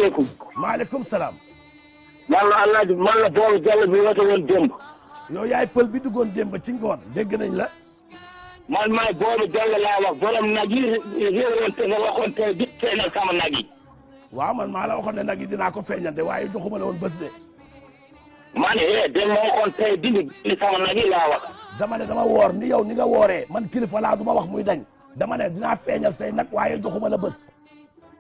salaamaaleykum. maaleykum salaam. man la Boolu Diallo bi woote woon démb. yow yaay pël bi duggoon démb ci ngoon dégg nañ la. man maay Boolu Diallo laa wax borom nag yi réewoon te nga waxoon te di feeñal sama nag yi. waaw man maa la waxoon ne nag yi dinaa ko feeñal de waaye joxuma la woon bés de. maa ne dem ma waxoon tey dindi sama nag yi laa wax. dama ne dama woor ni yow ni nga wooree man kilifa laa du ma wax muy dañ. dama ne dinaa feeñal say nag waaye joxuma la bés.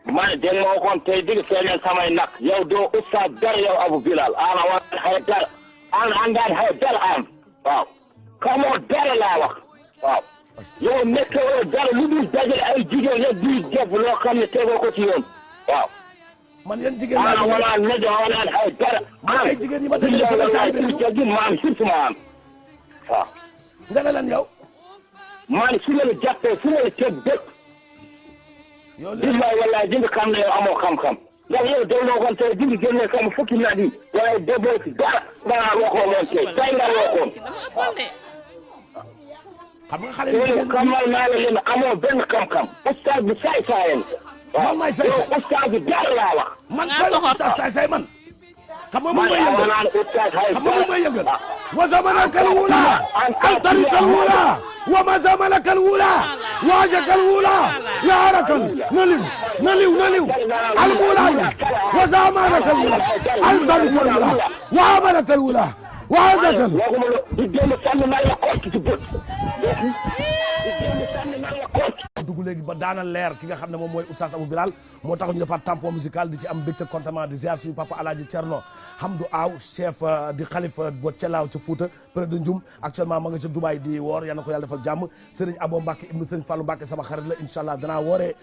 maa ne dem ma waxoon tey dindi feeñal samay nag. yow doo ustaas dara yow Abu Bilal ana wa xëy dara ana àndaan xëy dara am. waaw xamoo dara laa wax waaw. yow nekkee dara lu dul dajale ay jigéen rek di def loo xam ne tegoo ko ci yoon waaw. man yan jigéen laa dajale wala média wala ay dara. man ay jigéen yi ma dajale sama taalibe lañu maam surtout maam waaw. nga ne lan yow. man su ma la jàppee su ma la teg dëkk. yow billahi wallahi di nga xam ne yow amoo xam-xam. ndax yow dégloo ko tey di nga génne sama fukki nag yi. waaye déggoo ci dara danaa waxoo woon tey tey nga waxoon waaw. xam nga xale yu jigéen xamal naa la leen amoo benn xam-xam. ustaas bi saay-saayam. man maay say say ustaas bi dara laa wax. man ustaas say say man. xam nga moom mooy yëngal xam nga moom mooy yëngal. wa zamanaka al-wula an tarika al-wula wa ma zamanaka al-wula waajaka al-wula yaarakan naliw al-wula wa zamanaka al-wula an tarika al-wula wa amalaka al-wula waajaka dugg léegi ba daana leer ki nga xam ne moom mooy Oustaz Abou Bilal moo tax ñu defaat tampon musical di ci am mbégte contentement di ziar suñu papa Alaaji Cerno Hamdou Aw chef di xalifa bo Celaaw ca Fouta près de Ndioum actuellement ma nga ca Dubaï di woor yal na ko yàlla defal jàmm Serigne Abo Mbacke ibnu Serigne Fallou Mbacke sama xarit la incha allah danaa wooree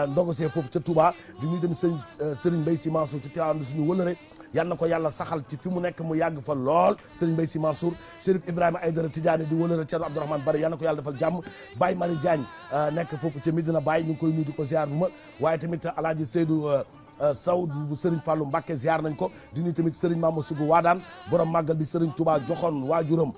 ndogosee foofu ca Touba di ñuy dem Serigne Mbaye Sy Mansour ci Tivaouane suñu wëlëre yal na ko yàlla saxal ci fi mu nekk mu yàgg fa lool Serigne Mbaye Sy Mansour Chérif Ibrahima Aïdara Tidiane di wëlëre Thierno Abdourahmane Bari yal na ko yàlla defal jàmm Baye Marie Diagne nekk foofu ca Medina Baye ñu ngi koy nuyu di ko ziar bu ma waaye tamit Alaaji Seydou Sow bu Serigne Fallou Mbacke ziar nañ ko di nuyu tamit Serigne Mamadou Sougou Waadaan borom màggal bi Serigne Touba joxoon waajuram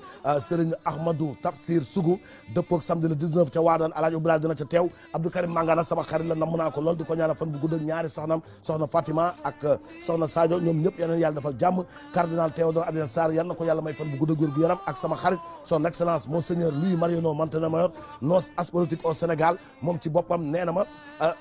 Serigne Ahmadou Tafsir Sougou dëppoog samedi le 19 ca Waadaan Alaaji Abou Bilal dina ca teew Abdou Karim Mangana sama xarit la namm naa ko lool di ko ñaanal fan bu gudd ak ñaari soxnam soxna Fatima ak soxna Sadio ñoom ñëpp yal na yàlla defal jàmm cardinal Théodore Adrien Sarr yal na ko yàlla may fan bu gudd ak wér gu yaram ak sama xarit son excellence monseigneur Louis Mariano Montemayor nos as politique au Sénégal moom ci boppam nee na ma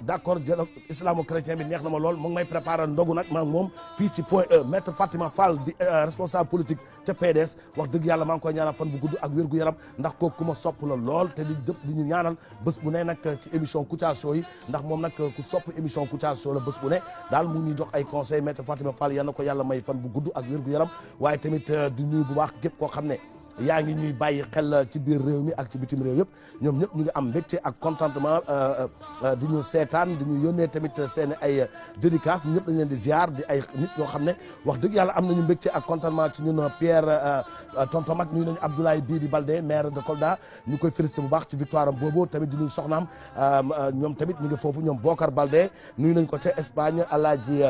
d'accord dialogue islamo-chrétien bi neex na ma lool mu ngi may préparer ndogu nag maa moom fii ci Point E maître Fatima Fall di responsable politique ca PDS wax dëgg yàlla maa ngi koy ñaanal fan bu gudd ak wér gu yaram ndax kooku ku ma sopp la lool te di dëpp di ñu ñaanal bés bu ne nag ci émission Kouthia Show yi ndax moom nag ku sopp émission Kouthia Show la bés bu ne daal mu ngi ñuy jox ay conseils maître Fatima Fall yal na ko yàlla may fan bu gudd ak wér gu yaram waaye tamit di nuyu bu baax képp koo xam ne yaa ngi ñuy bàyyi xel ci biir réew mi ak ci bitim réew yëpp ñoom ñëpp ñu ngi am mbégte ak contentement di ñu seetaan di ñu yónnee tamit seen ay dédicaces ñëpp dañ leen di ziar di ay nit ñoo xam ne wax dëgg yàlla am nañu mbégte ak contentement ci ñun Pierre tonton mag nuyu nañu Abdoulaye Bibi Baldé maire de Kolda ñu koy félicité bu baax ci victoire am boobu tamit di nuyu soxnaam ñoom tamit ñu ngi foofu ñoom Bokar Baldé nuyu nañ ko ca Espagne Alaaji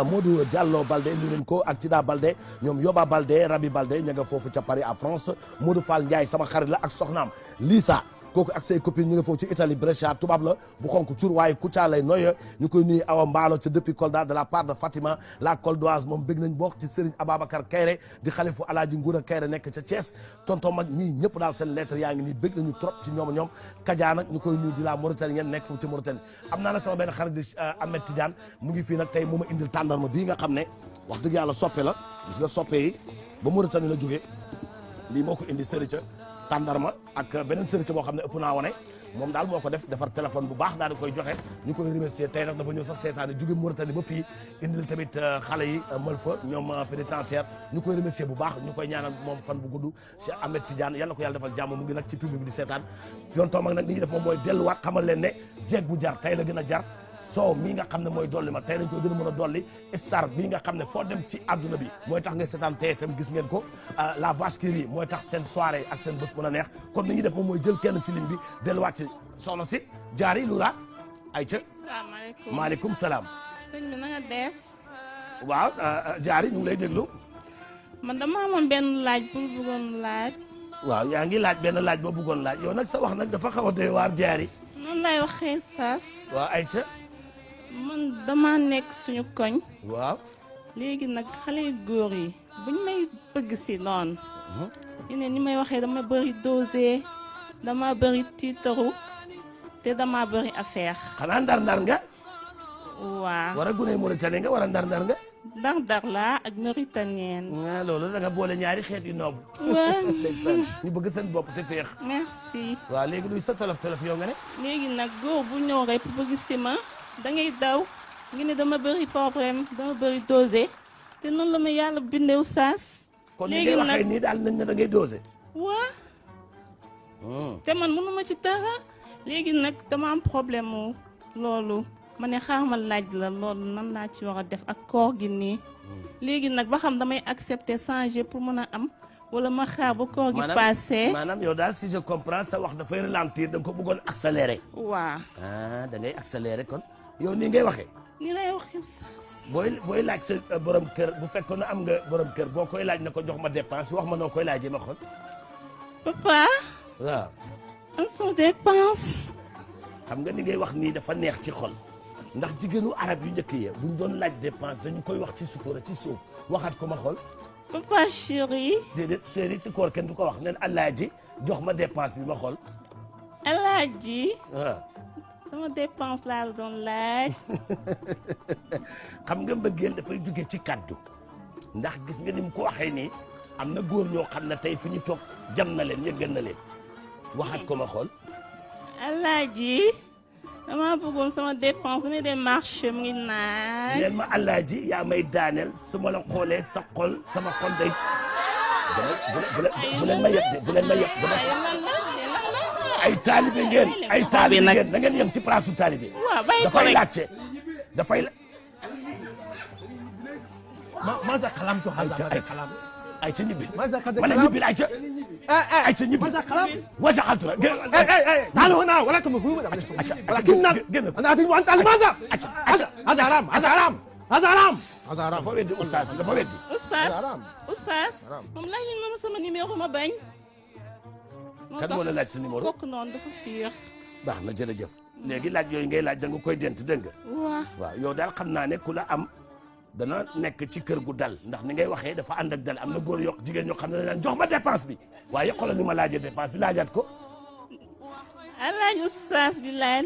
Modou Diallo Balde indi nañ ko ak Tida Balde ñoom Yoba Balde Rabi Balde ña nga foofu ca Paris à France Modou Fall Ndiaye sama xarit la ak soxnaam Lisa kooku ak say copines ñu nga foofu ci Italie Brescia tubaab la bu xonk cur waaye Kouthia lay noyo ñu koy nuyu Awa Mbaalo ca depuis Kolda de la part de Fatima la Koldoise moom bëgg nañ bokk ci Serigne Ababacar Kayre di xalifu Alaaji Nguura Kayre nekk ca Thiès tonton mag ñii ñëpp daal seen lettre yaa ngi nii bëgg nañu trop ci ñoom Kadia nag ñu koy nuyu di la Mauritanie ngeen nekk foofu ci Mauritanie am naa nag sama benn xarit di Ahmed Tidiane mu ngi fii nag tey mu ma indil tàndarma bii nga xam ne wax dëgg yàlla soppe la gis nga soppe yi ba Mauritanie la jógee lii moo ko indi sërica tàndarma ak beneen sërica boo xam ne ëpp naa wane moom daal moo ko def defar téléphone bu baax daal di koy joxe ñu koy remercier tey nag dafa ñëw sax seetaane jóge Mauritanie ba fii indil tamit xale yi mël fa ñoom pénitentiaire ñu koy remercier bu baax ñu koy ñaanal moom fan bu gudd Cheikh Ahmed Tidiane yal na ko yàlla defal jàmm mu ngi nag ci public bi di seetaan yoon toom ak nag li ñuy def moom mooy delluwaat xamal leen ne jeeg bu jar tey la gën a jar soow mii nga xam ne mooy dolli ma tey dañ koy gën a mën a dolli star bii nga xam ne foo dem ci àdduna bi mooy tax nga seetaan TFM gis ngeen ko la vache qui rit mooy tax seen soirée ak seen bés mën a neex kon li ñuy def moom mooy jël kenn ci ligne bi delluwaat ci soxna si jaari Lula ayca. salaamaaleykum maaleykum salaam. sëñ bi na nga def. waaw jaari ñu ngi lay déglu. man dama amoon benn laaj pour bëggoon laaj. waaw yaa ngi laaj benn laaj ba bëggoon laaj yow nag sa wax nag dafa xaw a doy waar jaari. noonu lay waxee saas. waaw ayca. man dama nekk suñu koñ. waaw. léegi nag xale yu góor yi buñ may bëgg si noonu. ñu ne ni may waxee dama bëri dosé dama bëri tiitaru te dama bëri affaire. xanaa ndar-ndar nga. waaw. war a gune Mauritanie nga war a ndar-ndar nga. Ndar-ndar laa ak Mauritanienne. ah loolu da nga boole ñaari xeet yu noobu. waaw. ndeysaan ñu bëgg seen bopp te féex. merci. waaw léegi luy sa tolof yow nga ne. léegi nag góor bu ñëw rek bëgg si ma da ngay daw ngi ne dama bëri problème dama bëri dosé te noonu la ma yàlla bindee saas. kon ni ngay waxee nii daal nañ ne da ngay dosé. waa te man mënuma ci dara léegi nag dama am problème mu loolu ma ne xaaral ma laaj la loolu nan laa ci war a def ak koor gi nii léegi nag ba xam damay accepter changer pour mën a am wala ma xaar ba koor gi passé. maanaam yow daal si je comprends sa wax dafay ralentir da nga ko bëggoon accélérer. waaw. ah da ngay accélérer kon yow nii ngay waxee. nii lay waxee saas. booy laaj sa borom kër bu fekkoon ne am nga borom kër boo koy laaj na ko jox ma dépense wax ma noo koy laajee ma xool. papa. waaw. an soo dépense. xam nga ni ngay wax nii dafa neex ci xol ndax jigéenu arab yu njëkk ya buñ doon laaj dépense dañu koy wax ci sutura ci suuf waxaat ko ma xool. papa chéri. déedéet chéri ci koor kenn du ko wax neen alaaji jox ma dépense bi ma xool. alaaji. waaw. sama dépense laa la doon laaj. xam nga mbëggeel dafay jóge ci kaddu ndax gis nga ni mu ko waxee nii am na góor ñoo xam ne tey fi ñu toog jam na leen yëggal na leen waxaat ko ma xool. alaaji dama bëggoon sama dépense damay dem marché mu ngi naaj. neen ma alaaji yaa may daaneel su ma la xoolee sa xol sama xol day. bu leen ma yëpp de bu leen ma yëpp ay taalibe ngeen ay taalibe ngeen na ngeen yem ci place su taalibe. waaw bàyyi ko dafay rek laajte dafay la. ماذا كلامك هذا ماذا كلام ay ca ñibbi. ماذا كلام ma ne ñibbi ay ca. ay ca ñibbi. ماذا كلام wasaxaltu la. تعالوا هنا ولكن ولكن انا ادري وانت ماذا هذا حرام هذا حرام هذا حرام هذا حرام dafa weddi oustaz dafa weddi. oustaz moom laaj nañ ma sama numéro ma bañ. kan moo la laaj sa numéro. kooku noonu dafa fiir. baax na jërëjëf. léegi laaj yooyu ngay laaj da nga koy dent dégg nga. waaw yow daal xam naa ne ku la am dana nekk ci kër gu dal ndax ni ngay waxee dafa ànd ak dal am na góor yoo jigéen ñoo xam ne dañ jox ma dépense bi waaye xoolal ni ma laajee dépense bi laajaat ko. alaaj oustaz bi laaj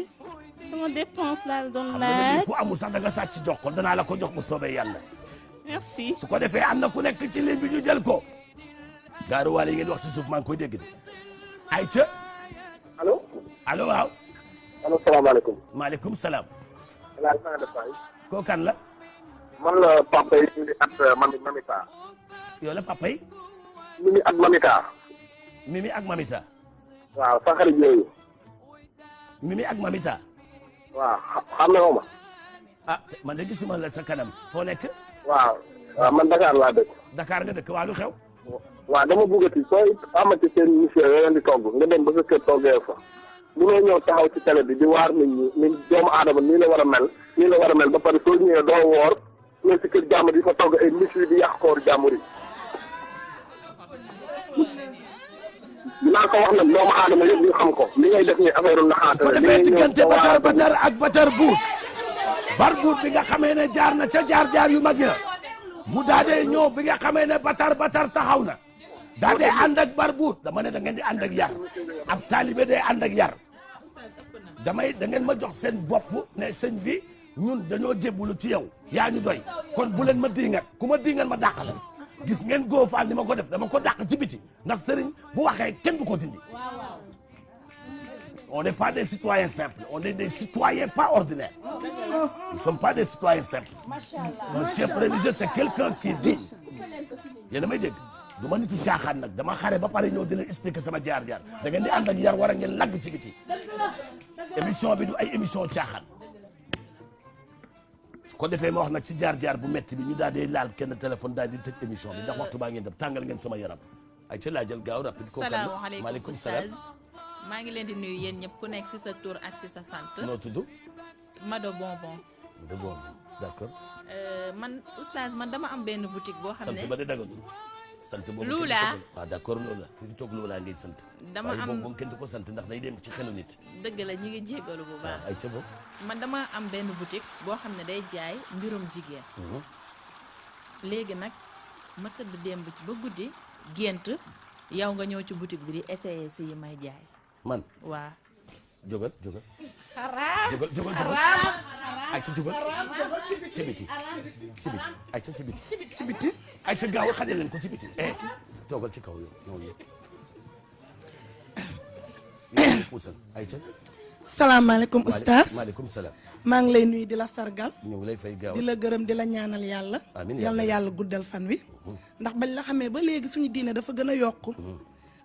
sama dépense laa la doon xam nga laaj. ne ku amul sax da nga sàcc jox ko danaa la ko jox bu soobee yàlla. merci. su ko defee am na ku nekk ci ligne bi ñu jël ko. gaaruwaale yi ngeen wax ci suuf maa ngi koy dégg de. ayca. allo. allo waaw. allo salaamaaleykum. maaleykum salaam. El Hadj maa ngi def waay. koo kan la. man la papa yi indi at Mamita. yow la papa yi. Mimi ak Mamita. Mimi ak Mamita. waaw sa xarit yooyu. Mimi ak Mamita. waaw xam nga ma. ah man de gisuma la sa kanam foo nekk. waaw man Dakar laa dëkk. Dakar nga dëkk waa lu xew. waaw dama bëggati sooy amati seen mission yoo leen di togg nga dem ba sa kër toggee fa. munoo ñëw taxaw ci télé bi di waar nit ñi ni doomu aadama nii la war a mel nii la war a mel ba pare soo ñëwee doo woor ñëw ci kër jàmbur di fa togg ay mission di yàq koor jàmbur yi. dinaa ko wax nag doomu aadama yëpp ñu xam ko li ngay def ni affaire naxaate ko defee diggante batar ak batar buut bar buut bi nga xamee ne jaar na ca jaar yu mag ya mu daa dee ñëw bi nga xamee ne batar taxaw na daa dee ànd ak bar buut dama ne da ngeen di ànd ak yar ab taalibe dee ànd ak yar da ngeen ma jox seen bopp ne sëñ bi ñun dañoo jébbalu ci yow yaa ñu doy kon bu leen ma diingat ku ma diingat ma dàq la gis ngeen góofaal ni ma ko def dama ko dàq ci biti ndax sëriñ bu waxee kenn du ko dindi on n'est pas des citoyens simples on est des citoyens pas ordinaires nous sommes pas des citoyens simples le chef religieux c'est quelqu'un qui est digne yéen a may dégg du ma nitu caaxaan nag dama xare ba pare ñëw di leen expliquer sama jaar-jaar da ngeen di ànd ak yar war a ngeen lagg ci biti émission bi du ay émission caaxaan su ko defee ma wax nag ci jaar-jaar bu metti bi ñu daal di laal kenn téléphone daal di tëj émission bi ndax waxtu baa ngeen dem tàngal ngeen sama yaram ay ca laa jël gaaw rapide kooku salaamaaleykum Oustaz maa ngi leen di nuyu yéen ñëpp ku nekk ci sa tur ak ci sa sant. noo tudd Mado Bonbon. de bon d'accord man Oustaz man dama am benn boutique boo xam ne sant ba de daganul sant boobu Lula. waaw d'accord Lula fi toog Lula ngay sant. dama waaye am moom kenn du ko sant ndax day dem ci xelu nit. dëgg la ñi ngi jéggalu bu baax. ay ca boobu. man dama am benn boutique boo xam ne day jaay mbirum jigéen. léegi nag ma tëdd démb ci ba guddi gént yow nga ñëw ci boutique bi di essayer si yi may jaay. man waa jógal. xaraam jógal. ay ca jógal. ci biti. ay ca ci biti. ay ca gaaw xajal leen ko ci biti. toogal ci kaw yow noonu yëpp. yow puusal ay ca. salaamaaleykum oustaz. maaleykum salaam. maa ngi lay nuyu di la sargal. ñu ngi lay fay gaaw. di la gërëm di la ñaanal yàlla. amiin yal na yàlla guddal fan wi. ndax bañ la xamee ba léegi suñu diine dafa gën a yokku.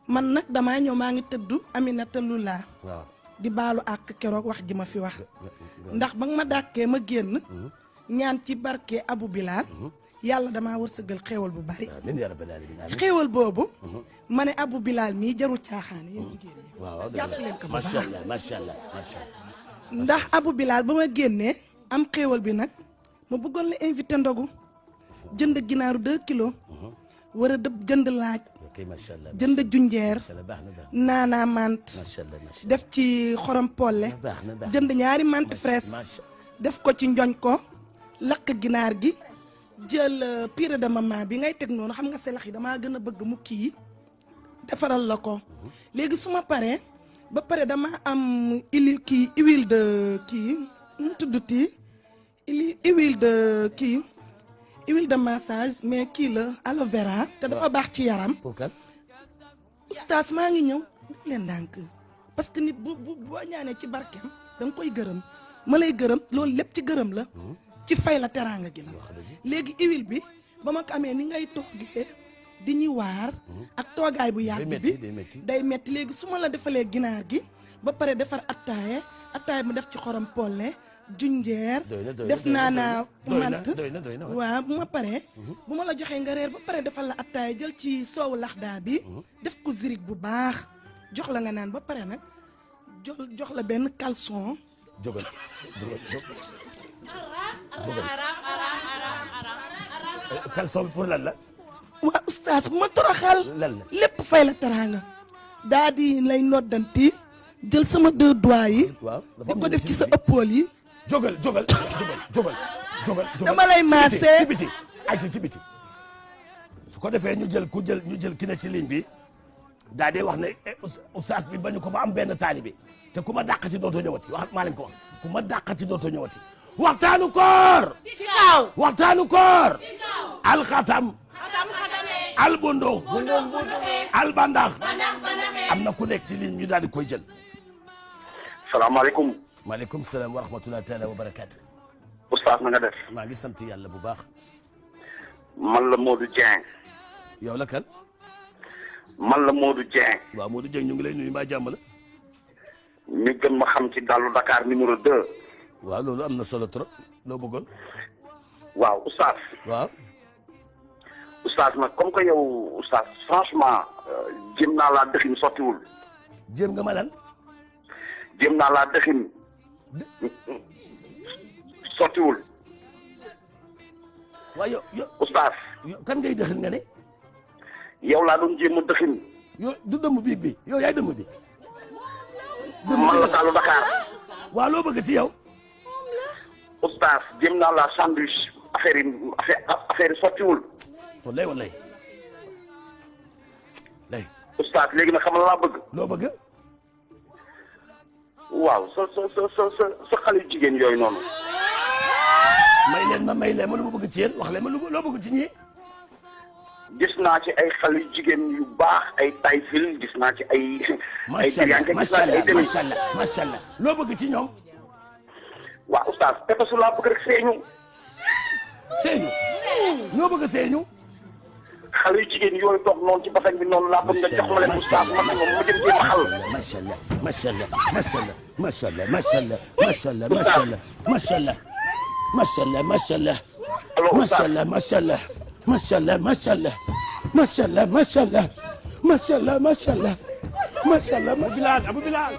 man nag damaa ñëw maa ngi tëdd Aminata Lula. waaw. di baalu àq keroog wax ji ma fi wax. ndax ba nga ma dàkkee ma génn. ñaan ci barke Abu Bilal. yàlla damaa wërsëgal xéewal bu bari. amiin yaa rabbal aalamiin. xéewal boobu. ma ne Abu Bilal mii jarul caaxaan yéen jigéen ñi. waaw jàpp leen ko bu baax. macha allah macha allah. ndax Abu Bilal ba ma génnee am xéewal bi nag ma bëggoon la invité ndogu jënd ginaaru 2 kilos war a jënd laaj ok macha allah. jënd junjeer macha allah baax na baax naanaa mant macha allah macha allah. def ci xorom polle baax na baax jënd ñaari mante fraîche def ko ci njoñ ko lakk ginaar gi jël purée de maman bi ngay teg noonu xam nga selax yi damaa gën a bëgg mu kii defaral la ko léegi su ma paree ba pare dama am huile de kii nu tudduti huile de massage mais kii la aloe vera te dafa baax ci yaram. pour kan. oustaz maa ngi ñëw def leen ndànk parce que nit boo ñaanee ci barkeem da nga koy gërëm ma lay gërëm loolu lépp ci gërëm la ci fay la teraanga gi la léegi huile bi ba ma ko amee ni ngay toogee di ñu waar ak toogaay bu yàgg bi day metti léegi su ma la defalee ginaar gi ba pare defar attaaya mu def ci xorom polle junjeer def naa mant waaw bu ma paree bu ma la joxee nga reer ba pare defal la attaaya jël ci soowu laxdaa bi def ko zirik bu baax jox la nga naan ba pare nag jox la benn caleçon jógal caleçon bi pour lan la. waa oustaz bu ma toroxal lan la lépp fay la teraanga daa di lay noddanti jël sama 2 doigts yi waaw di ko def ci sa ëppool yi jógal dama lay maase ci biti ay ci biti su ko defee ñu jël ki ne ci ligne bi daa dee wax ne oustaz bi bañu ko ba am benn taalibe te ku ma dàqati dootoo ñëwati wax maa leen ko wax ku ma dàqati dootoo ñëwati waxtaanu koor ci kaw waxtaanu koor alxatam albundux albandax am na ku nekk ci ligne ñu daal di koy jël. salaamaaleykum. maaleykum salaam wa rahmatulah taala wa barakaatu. oustaz na nga def. maa ngi sant yàlla bu baax. man la Modou Dieng. yow la kan. man la Modou Dieng. waaw Modou Dieng ñu ngi lay nuyu mbaa jàmm la. ñu gën ma xam ci Dallu Dakar numéro 2. waaw loolu am na solo trop loo bëggoon. waaw oustaz. waaw. oustaz nag comme que yow oustaz franchement jéem naa laa dëxin sottiwul. jéem nga ma lan. jéem naa laa dëxin sottiwul. waaw yow oustaz. kan ngay dëxin nga ne. yow laa doon jéem a dëxin. yow du dëmm biig bi yow yaay dëmm bi. man la Dallu Dakar. waaw loo bëgg ci yow. oustaz jéem naa laa sandwich affaire yi sottiwul. wallaay wallaay. lay. oustaz léegi nag xam nga laa bëgg. loo bëgg. waaw sa xale yu jigéen yooyu noonu. may leen ma lu ma bëgg ci yéen wax leen ma loo bëgg ci ñii. gis naa ci ay xale yu jigéen yu baax ay tayfil gis naa ci ay. macha allah macha allah macha allah loo bëgg ci ñoom. waaw oustaz pepesu laa bëgg rek seeñu. seeñu. ñoo bëgg seeñu. xale yu jigéen yooyu toog noonu ci basang bi noonu laa bëgg nga jox ma leen oustaz ma jëm ci maxal. macha allah macha allah macha allah macha allah macha allah macha allah macha allah macha allah macha allah macha allah macha allah macha allah macha allah macha allah macha allah macha allah macha allah macha allah macha allah. Abu Bilal